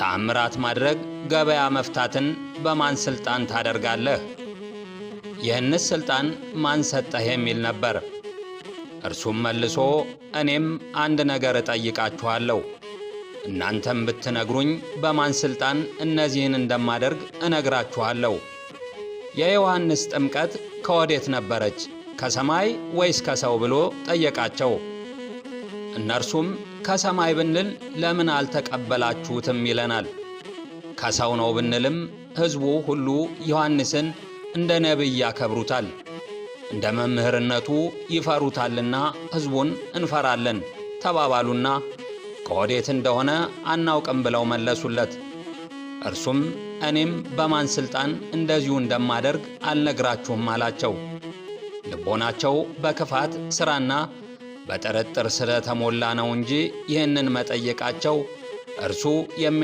ተአምራት ማድረግ ገበያ መፍታትን በማን ሥልጣን ታደርጋለህ? ይህንስ ሥልጣን ማን ሰጠህ? የሚል ነበር። እርሱም መልሶ እኔም አንድ ነገር እጠይቃችኋለሁ፣ እናንተም ብትነግሩኝ በማን ሥልጣን እነዚህን እንደማደርግ እነግራችኋለሁ። የዮሐንስ ጥምቀት ከወዴት ነበረች? ከሰማይ ወይስ ከሰው ብሎ ጠየቃቸው። እነርሱም ከሰማይ ብንል ለምን አልተቀበላችሁትም ይለናል። ከሰው ነው ብንልም ሕዝቡ ሁሉ ዮሐንስን እንደ ነቢይ ያከብሩታል፣ እንደ መምህርነቱ ይፈሩታልና ሕዝቡን እንፈራለን ተባባሉና ከወዴት እንደሆነ አናውቅም ብለው መለሱለት። እርሱም እኔም በማን ሥልጣን እንደዚሁ እንደማደርግ አልነግራችሁም አላቸው። ልቦናቸው በክፋት ሥራና በጥርጥር ስለተሞላ ነው እንጂ ይህንን መጠየቃቸው እርሱ